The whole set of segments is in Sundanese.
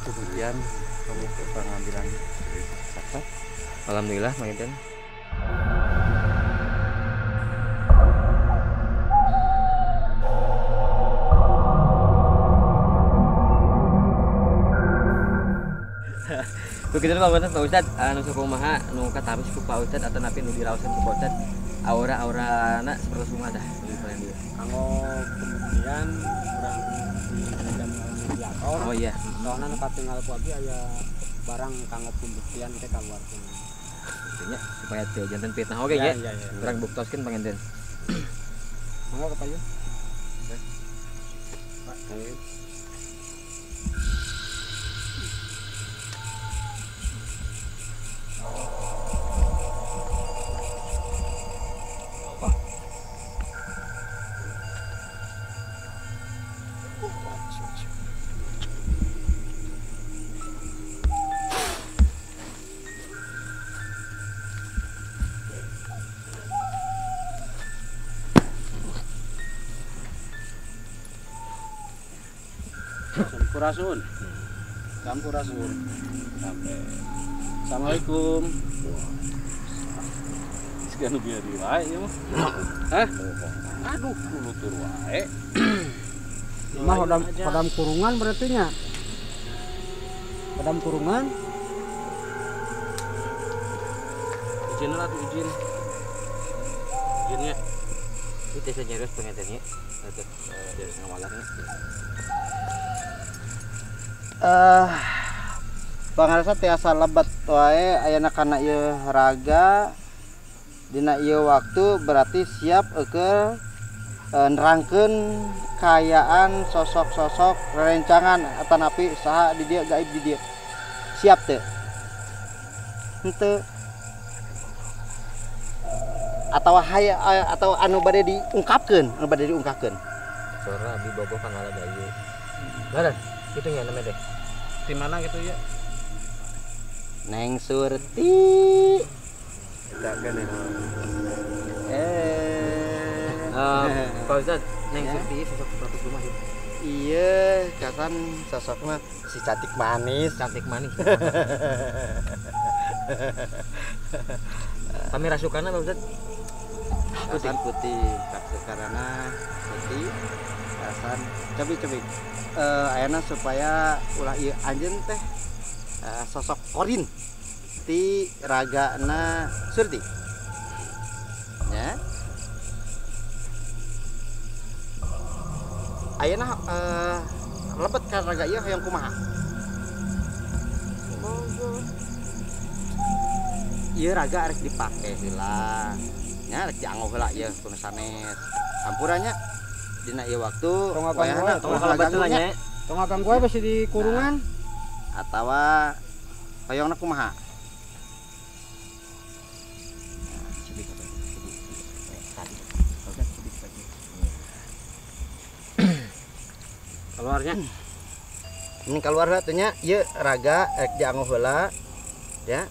Kemudian kamu ke pengambilan saksa. Alhamdulillah, Mang Inten. Begitu Pak Ustad, Pak Ustad, anu sakumaha nu katamis ku Pak Ustad atau napi nu diraosan ku Pak Ustad, aura-aurana seperti kumaha tah di dieu. Kanggo pembuktian urang di mediator. Oh iya. Soalna nu katinggal ku abdi aya barang kanggo pembuktian teh kaluarkeun. Nya supaya teu janten fitnah oge nya. Urang buktoskeun panginten. Mangga ka payun. Pak, ayo. Sampurasun. Sampurasun. Sampai. Assalamualaikum. Sekian biar di wae ieu mah. Hah? Aduh, lutur wae. Mah hodam kurungan berarti nya. Hodam kurungan. Izin lah tuh izin. Izinnya. Ini teh nyarios pengentennya. Atuh, dari ngawalnya. Pangarsa tiasa lebet wae ayana kana ieu raga dina ieu waktu berarti siap eukeul nerangkeun kaayaan sosok-sosok rerencangan atanapi saha di dieu gaib di dieu. Siap teu? Henteu. Atawa haya atau anu bade diungkapkeun, anu bade diungkapkeun. Sora abi bogoh pangala gayu. Baran, kitu nya namanya teh. Di mana gitu ya? Neng Surti. Pak Ustad, Neng Surti sosok seperti rumah ya? Iya, kasan sosoknya si cantik manis. Cantik manis. Kami rasukanna Pak Ustad? Kasan putih, rasukanna putih. Kasan cobi-cobi. Ayana supaya ulah ieu anjeun teh sosok korin ti ragana Surti. Ya. Ayeuna lebet ka raga ieu hoyong kumaha? Monggo. Ieu raga arek dipake heula. Nya arek dianggo heula ieu ku nu sanes. Hampuranya dina ieu waktu wayahna tong kalebet heula nya. Tong ganggu wae bisi di kurungan. Nah, atawa hoyongna kumaha? Keluarnya. Ini keluar heula teh nya ieu raga rek dianggo heula ya.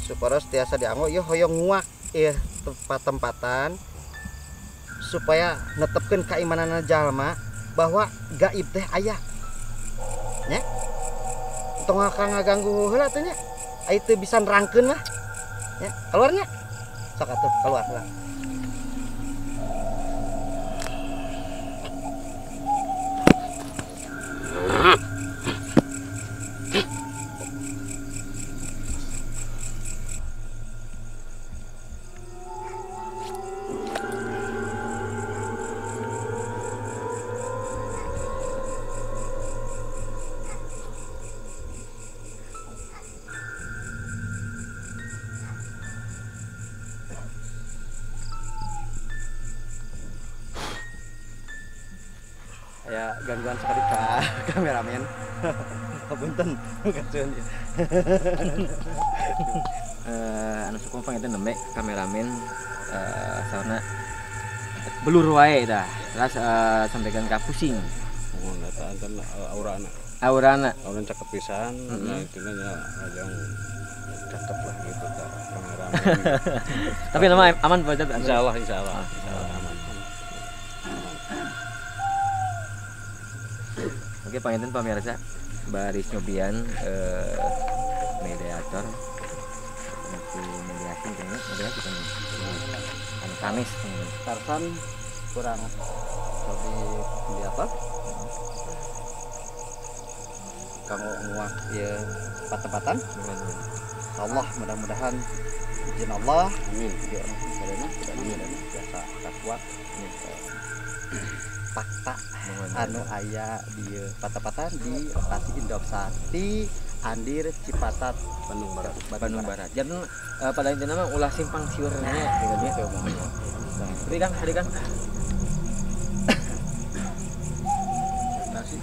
Supaya tiasa dianggo ieu hoyong nguak ieu tempat-tempatan supaya netepkeun kaimanana jalma bahwa gaib teh aya. Nya. Tong ngaganggu heula teh nya. Aya teu bisa nerangkeun lah. Nya, keluarnya. Sok atuh keluar heula. Ya gangguan sekali Pak kameramen. Punten kacun. Anu sukung panginten nembe kameramen saurna Belur wae tah. Terus sampaikan ka pusing. Mun eta kan aurana. Aurana. Aurana cakep pisan, nya intina nya ajang cakep lah gitu tah pangeran. Tapi nama aman Pak Ustad? Insyaallah, insyaallah. Insyaallah aman. Oke, panginten pamirsa, baris nyobian mediator untuk mediasi kayaknya mediasi kan anu kamis Tarsan kurang lebih mediator kamu nguak ya patempatan Allah mudah-mudahan izin Allah amin ya amin biasa kakuat fakta anu aya di patempatan di lokasi Indok Sakti Andir Cipatat Bandung Barat. Bandung Barat. Jangan pada intinya mah ulah simpang siurnya gitu ya. Beri Kang, hari Kang. Kasih.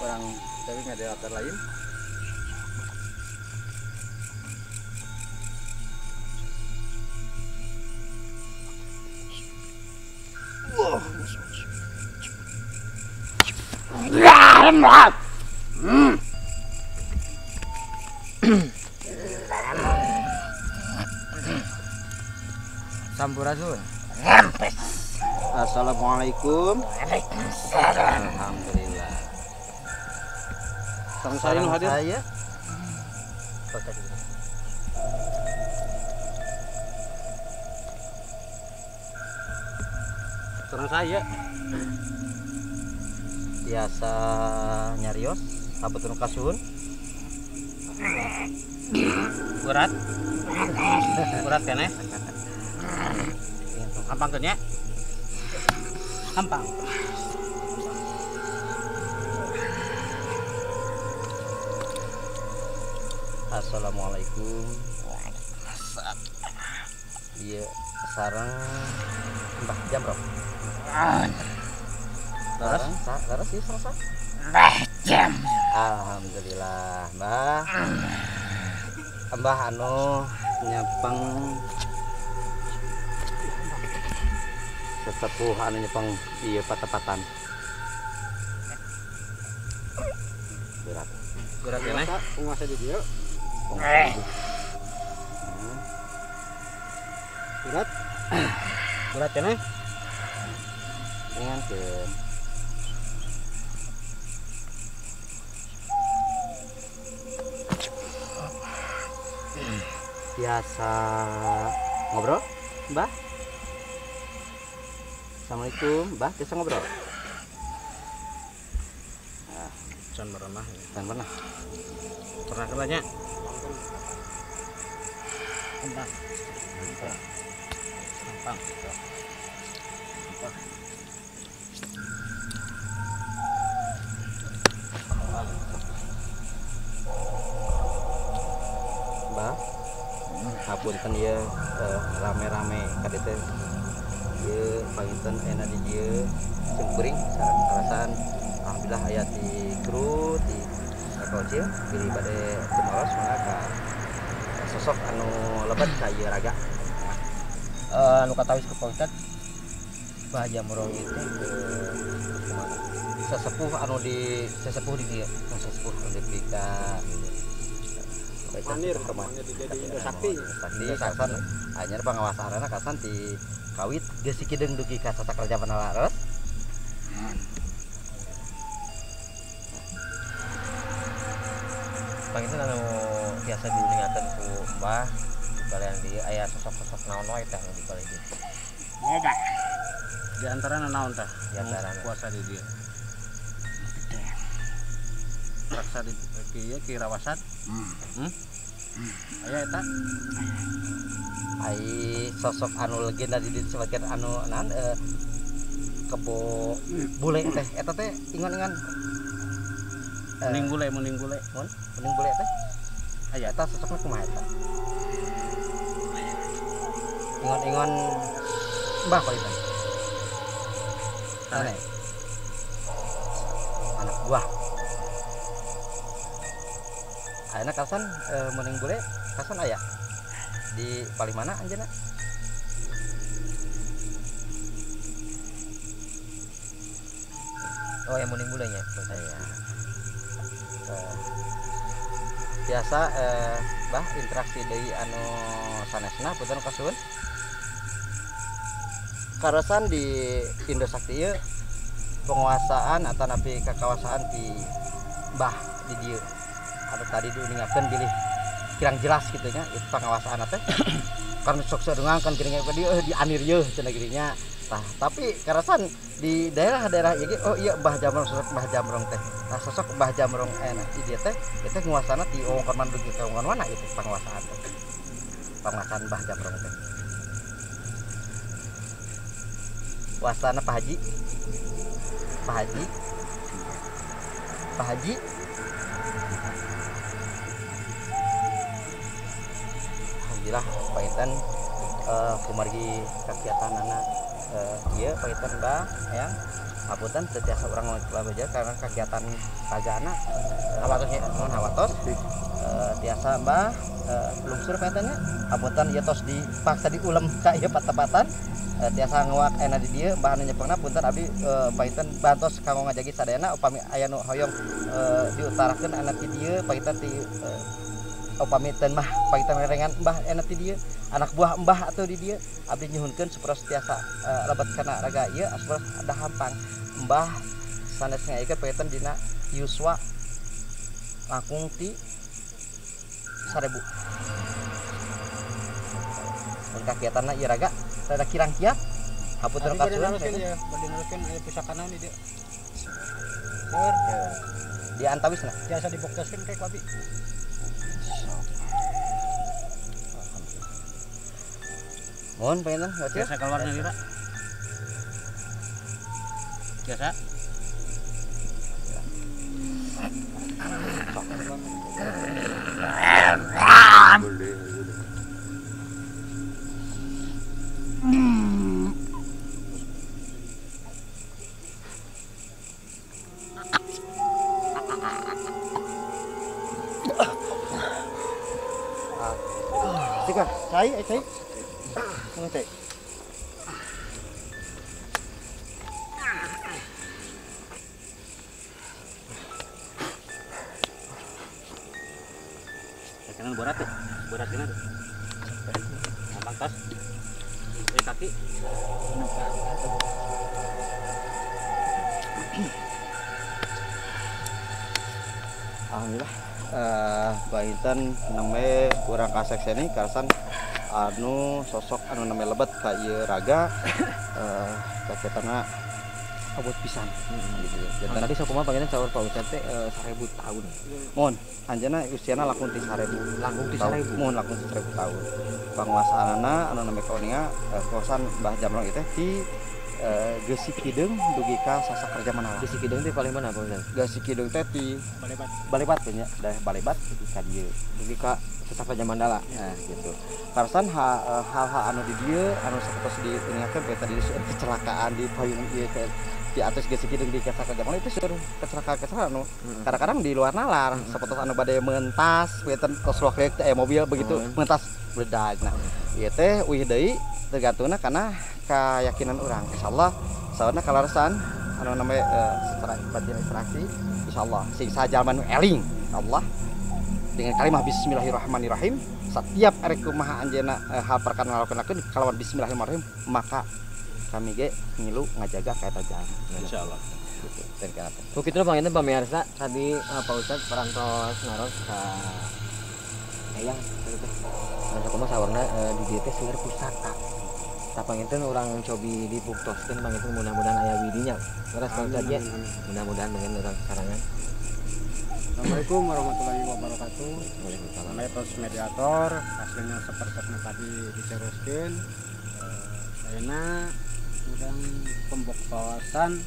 Orang tapi nggak ada latar lain. Sampurasun. Assalamualaikum. Waalaikumsalam. Alhamdulillah. Sareng saya nu hadir. Saya. Sareng saya. Biasa nyarios sabut nu kasuhun. Berat. Berat kan ya? Hampangkeun nya. Hampang. Assalamualaikum. Waalaikumsalam. Iya, sareng Mbah Jamrok. Laras, laras ieu sareng. Mbah Jam. Alhamdulillah, Mbah. Mbah anu nyepeng sesepuh anu nyepeng ieu patepatan. Berat. Berat ya, Neh? Penguasa di dieu. Berat. Berat ya, Neh? Ringankeun. Biasa ngobrol, Mbah? Assalamualaikum, Mbah, biasa ngobrol? Nah, can pernah. Can pernah. Pernah kenanya? Kembang. Kembang. Mbah, hapunten ieu rame-rame ka dieu teh. Ieu panginten enak di dieu simkuring sareng alasan alhamdulillah aya di kru di Eko Ucil pilih bade tumaros mangga ka sosok anu lebet ka ieu raga. Anu katawis ku Pak Ustad Mbah Jamrong ieu teh kumaha? Sesepuh anu di sesepuh di dieu, sesepuh anu di pika Manir, manir jadi Indo Sakti. Sakti kasan anyar pangawasaanana kasan ti kawit geus sikideung dugi ka sasakral jaman laras. Panginten anu biasa diuningakeun ku Mbah di kalian dieu aya sosok-sosok naon wae tah nu di palih dieu. Loba. Di antarana naon tah? Di antarana kuasa di dieu. Raksa di kieu Ki Rawasat. Aya eta. Ai sosok anu legenda di dieu disebutkeun anu naon kebo bule teh eta teh ingon-ingon Mending bule, mending bule. Mun, mending bule teh. Aya eta sosokna kumaha eta? Ingon-ingon Mbah kok itu. Aneh. Anak buah. Ayeuna karasan meuning bule karasan aya di palih mana anjeunna? Oh, yang meuning bulenya. Iya. Biasa bah interaksi deui anu sanesna punten kasuhun. Karasan di Indo Sakti ieu penguasaan atau napi kekawasaan di bah di dieu atau tadi diuningakeun bilih kirang jelas kitu nya itu penguasaan teh karena sok sadungang kan geuning ka dieu di anir yeuh cenah geuning nya. Tah tapi karasan di daerah-daerah ieu ge oh iya Mbah Jamrong, sosok Mbah Jamrong teh. Tah sosok Mbah Jamrong enak di dieu teh ieu teh nguasana ti wewengkon mana dugi ka wewengkon mana ieu teh penguasaan teh. Penguasaan Mbah Jamrong teh. Wasana Pak Haji. Pak Haji. Pak Haji. Alhamdulillah panginten kumargi kagiatanana ieu panginten Mbah ya. Hapunten teu tiasa urang baca karena kagiatan ragana hawatos nya mun hawatos tiasa Mbah lungsur panginten nya. Hapunten ieu tos dipaksa diulem ka ieu patepatan. Tiasa ngewak ena di dieu Mbah anu nyepengna punten abdi panginten bantos kanggo ngajagi sadayana upami aya nu hoyong diutarakeun ena ti dieu panginten ti upami teu mah panginten rerengan Mbah ena ti dieu anak buah Mbah atuh di dieu abdi nyuhunkeun supaya tiasa lebet kana raga ieu supaya ada hampang Mbah sanes ngaikeun panginten dina yuswa langkung ti 1000 mun kagiatanna ieu raga rada kirang kiat hapunten kasuhun ya bade neruskeun aya pusaka naon di dieu. Seur di antawisna tiasa dibuktoskeun kae ku abi. Mohon panginten tiasa keluar nyalira. Tiasa. Cika, cai, cai. Cai. Kanan berat tuh, berat kena tuh. Gampang tas, kaki. Alhamdulillah. Panginten name kurang kasekseni karasan anu sosok anu name lebet ka ieu raga kakiatana abot pisan gitu ya. Nah, tadi sakumaha panginten saur Pak Ustad teh 1000 tahun. Mohon anjeunna usiana langkung ti 1000. Langkung ti 1000. Mohon langkung ti 1000 tahun. Panguasaanana anu name kauninga kawasan Mbah Jamrong ieu teh ti Geusi Kideung dugi ka Sasak Raja Manala. Geusi Kideung teh paling mana Pak Ustad? Geusi Kideung teh ti Balebat. Balebat nya, daerah Balebat dugi ka dieu. Dugi ka Sasak Raja Mandala. Nah, gitu. Karasan hal-hal anu di dieu anu sapertos diingatkeun bae tadi kecelakaan di payung ieu teh di atas Geusi Kideung di Sasak Raja Mandala itu seueur kecelakaan-kecelakaan anu kadang-kadang di luar nalar sapertos anu bade mentas beten tos luak teh mobil begitu mentas meledak. Nah, ieu teh uih deui tergantungna kana keyakinan orang. Insyaallah saurna kalaresan anu namanya secara batin interaksi insyaallah sing sajalma nu eling Allah dengan kalimat bismillahirrahmanirrahim setiap erek kumaha anjeunna hal perkara ngalakonakeun kalawan bismillahirrahmanirrahim maka kami ge ngilu ngajaga ka eta jalan insyaallah gitu. Begitu panginten pamirsa tadi Pak Ustad parantos naros ka eyang gitu teh. Sakumaha saurna di dieu teh seueur pusaka. Tah panginten urang cobi dibuktoskeun panginten mudah-mudahan aya widinya. Leres Pak Ustad nya. Mudah-mudahan dengan urang sarangan. Assalamualaikum warahmatullahi wabarakatuh. Waalaikumsalam. Metos mediator hasilnya seperti tadi diteruskeun. Ayeuna urang pembuktosan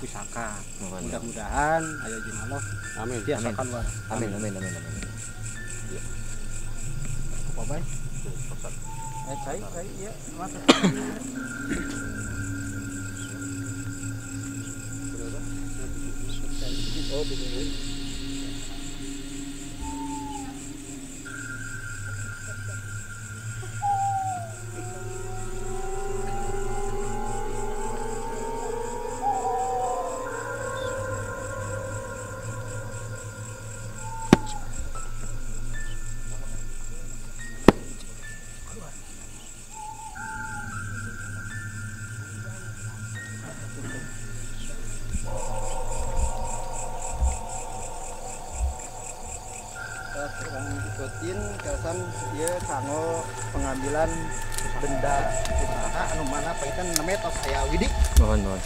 pusaka. Mudah-mudahan aya izin Allah. Amin. Tiasa keluar. Amin amin amin amin. Ya. Apa bae? Cai, cai, iya, masuk. Oh, begini. Panginten ieu kanggo pengambilan benda pusaka anu mana panginten namanya tos aya widi. Mohon mohon.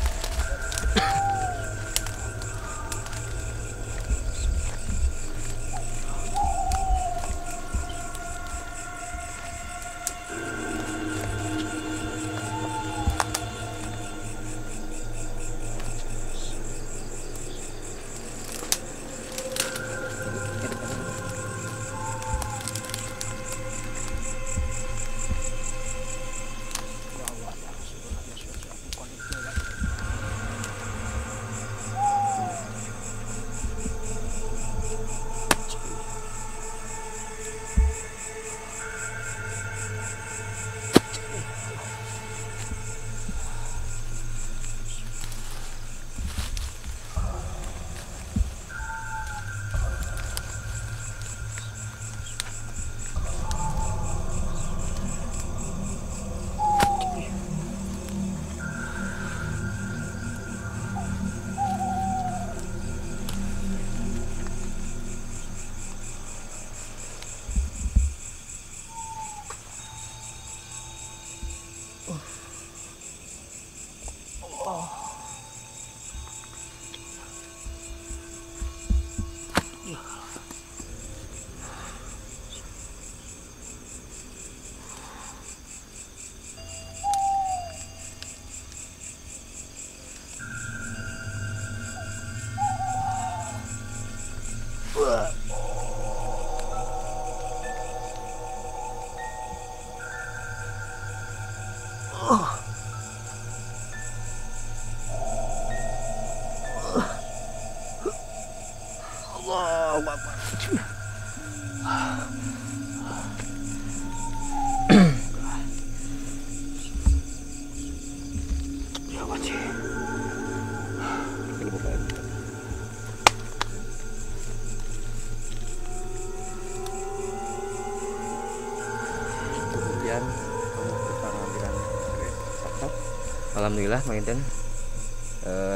Alhamdulillah panginten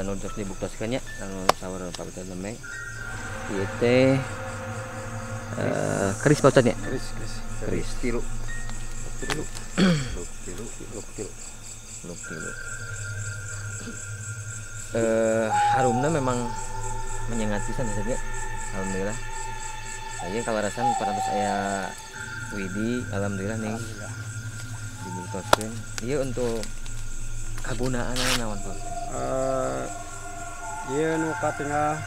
nu terus dibuktoskeun nya anu saur Pak Ustad namanya ieu teh keris Pak Ustad nya, keris tilu tilu tilu tilu tilu. Harumna memang menyengat pisan ya. Alhamdulillah. Ieu kalarasan parantos aya widi, alhamdulillah nih dibuktoskeun. Ieu untuk kagunaan naon Pak? Ieu nu katinggal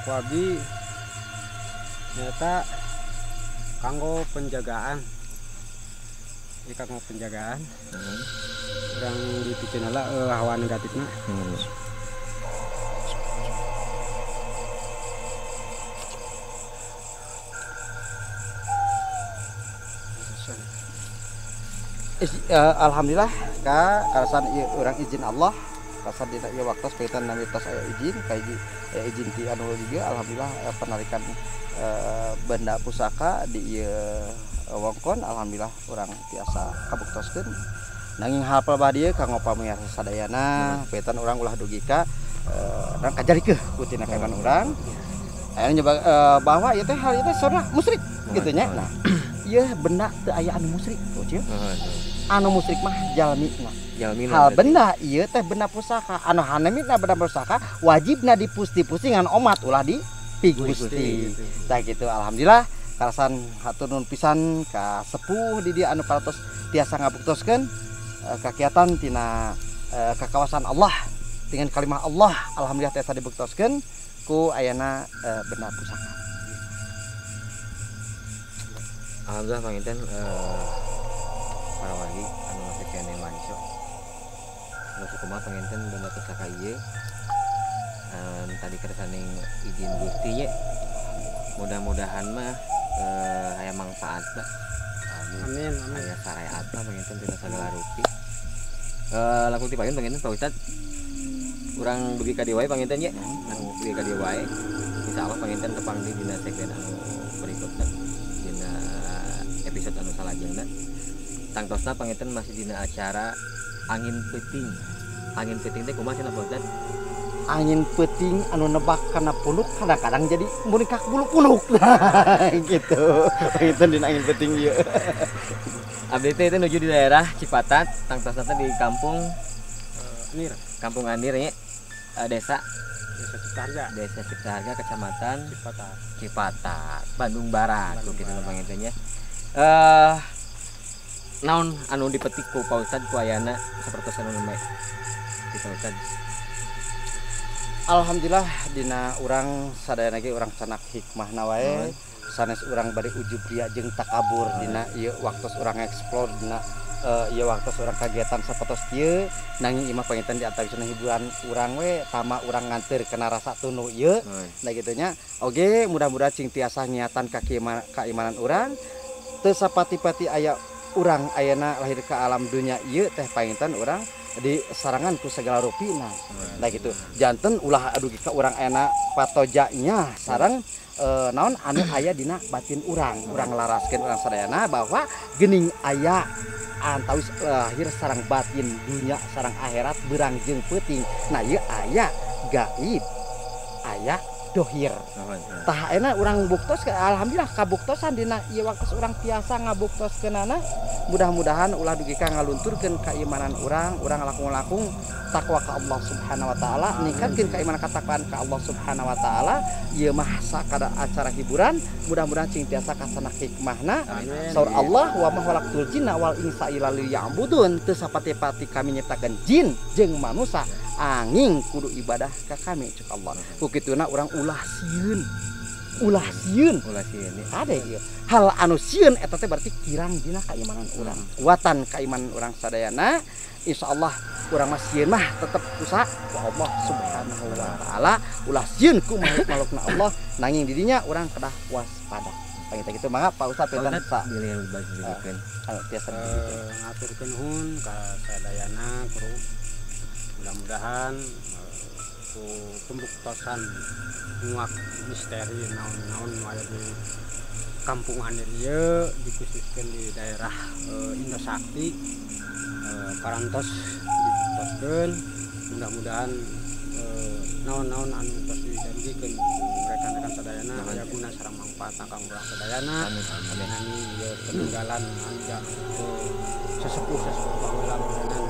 ku abdi nyata kanggo penjagaan. Ieu kanggo penjagaan. Urang dipikeun heula hawa negatifna. Alhamdulillah ka karasan ieu urang izin Allah kasan dina ieu waktos panginten nami tos aya izin ka aya izin ti anu juga alhamdulillah penarikan benda pusaka di ieu wongkon alhamdulillah urang tiasa kabuktoskeun nanging hal badieu kanggo pamirsa sadayana panginten urang ulah dugi ka urang kajarikeun ku tina kaiman urang aya nyoba bahwa ieu teh hal ieu teh saurna musyrik kitu nya. Nah ieu benda teu aya anu musyrik tuh. Anu musyrik mah jalmina. Hal benda ieu teh benda pusaka. Anu hanemina benda pusaka wajibna dipusti-pusti ngan omat ulah di pigusti. Tah kitu alhamdulillah karasan hatur nuhun pisan ka sepuh di dieu anu parantos tiasa ngabuktoskeun kakiatan tina kakawasan Allah dengan kalimah Allah alhamdulillah tiasa dibuktoskeun ku ayana benda pusaka. Alhamdulillah panginten para wargi anu masih keneh manisyo anu kumaha panginten benda pusaka ieu tadi kersaning izin Gusti nya mudah-mudahan mah aya mangfaatna. Amin amin. Aya sareatna panginten tina sagala rupi. Langkung ti payun panginten Pak Ustad urang dugi ka dieu wae panginten nya. Dugi ka dieu wae insyaallah panginten tepang di dina segmen anu berikutna dina episode anu salajengna. Tangtosna panginten masih dina acara angin peuting. Angin peuting teh kumaha cenah Pak Ustad? Angin peuting anu nebak kana punuk kadang-kadang jadi muringkak bulu punuk. Gitu. Panginten dina angin peuting ieu. Abdi teh itu nuju di daerah Cipatat, tangtosna teh di kampung Anir. Kampung Anir ya. Desa Desa Ciptaharja. Desa Ciptaharja, Kecamatan Cipatat. Cipatat, Bandung Barat. Bandung gitu Barat. Panginten nya. Naon anu dipetik ku Pak Ustad ku ayana sapertos anu nembe di Pak Ustad? Alhamdulillah dina urang sadayana ge urang canak hikmahna wae. Sanes urang bari ujub ria jeung takabur dina ieu waktos urang explore dina ieu waktos urang kagiatan sapertos kieu, nanging imah panginten di antawisna hiburan urang we tama urang nganteur kana rasa tunu ieu. Nah gitu nya. Oge mudah-mudahan cing tiasa nyiatan ka keimanan urang teu sapati-pati aya urang ayeuna lahir ke alam dunia ieu teh panginten urang di sarangan ku segala rupina. Nah gitu. Janten ulah adugi ka urang ayeuna patojanya sareng naon anu aya dina batin urang. Urang laraskeun urang sadayana bahwa geuning aya antawis lahir sareng batin dunya sareng akhirat beurang jeung peuting. Nah ieu aya gaib, aya dohir. Tah ayeuna urang buktos, alhamdulillah kabuktosan dina ieu waktos urang tiasa ngabuktoskeunana. Mudah-mudahan ulah dugi ka ngalunturkeun keimanan urang, urang langkung-langkung takwa ka Allah Subhanahu wa taala, ningkatkeun keimanan katakwaan ka Allah Subhanahu wa taala. Ieu mah sakada acara hiburan, mudah-mudahan cing tiasa kasanak hikmahna. Saur Allah wa ma khalaqtul jinna wal insa illa liya'budun, teu sapati-pati kami nyiptakeun jin jeung manusia angin kudu ibadah ka kami cek Allah. Ku kituna urang ulah sieun. Ulah sieun. Ulah sieun. Ade ieu. Hal anu sieun eta teh berarti kirang dina keimanan urang. Kuatan keimanan urang sadayana, insyaallah urang mah sieun mah tetep usaha ku Allah Subhanahu wa taala. Ulah sieun ku makhluk-makhlukna Allah, nanging di dinya urang kedah waspada. Panginten kitu mangga Pak Ustad pinten sa. Bilih dibagi-bagikeun. Tiasa ngaturkeun nuhun ka sadayana kru. Mudah-mudahan ku pembuktosan nguak misteri naon-naon nu aya di Kampung Anir ieu dikhususkeun di daerah Indosakti, parantos dibuktoskeun. Mudah-mudahan naon-naon anu tos didugikeun rekan-rekan sadayana aya guna sareng mangfaatna kanggo urang sadayana. Amin. Nanging ieu peninggalan anu sesepuh-sesepuh baheula meureunan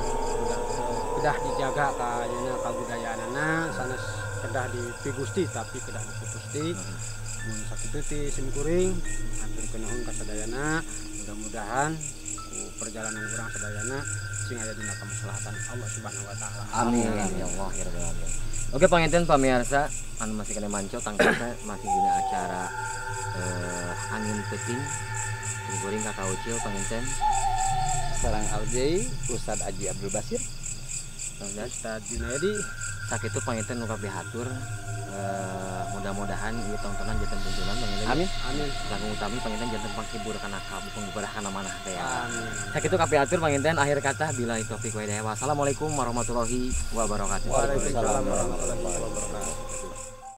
kedah dijaga ka ayeuna kabudayaanana, sanes kedah dipigusti tapi kedah diputusti. Mun sakitu ti simkuring haturkeun nuhun ka sadayana, mudah-mudahan ku perjalanan urang sadayana sing aya dina kamaslahatan Allah Subhanahu wa taala. Amin ya Allah ya rabbal alamin. Oke panginten pamirsa anu masih kena manco tangkasna masih dina acara angin peuting simkuring ka Kaucil panginten sareng Aljai Ustad Aji Abdul Basir Ustad Junaidi. Sakitu panginten nu kapihatur, mudah-mudahan ieu tontonan janten tuntunan panginten. Amin. Amin. Langkung utami panginten janten panghibur kana kampung kana manah teh. Amin. Sakitu kapihatur panginten akhir kata bila taufik wa hidayah. Wassalamualaikum warahmatullahi wabarakatuh. Waalaikumsalam warahmatullahi wabarakatuh.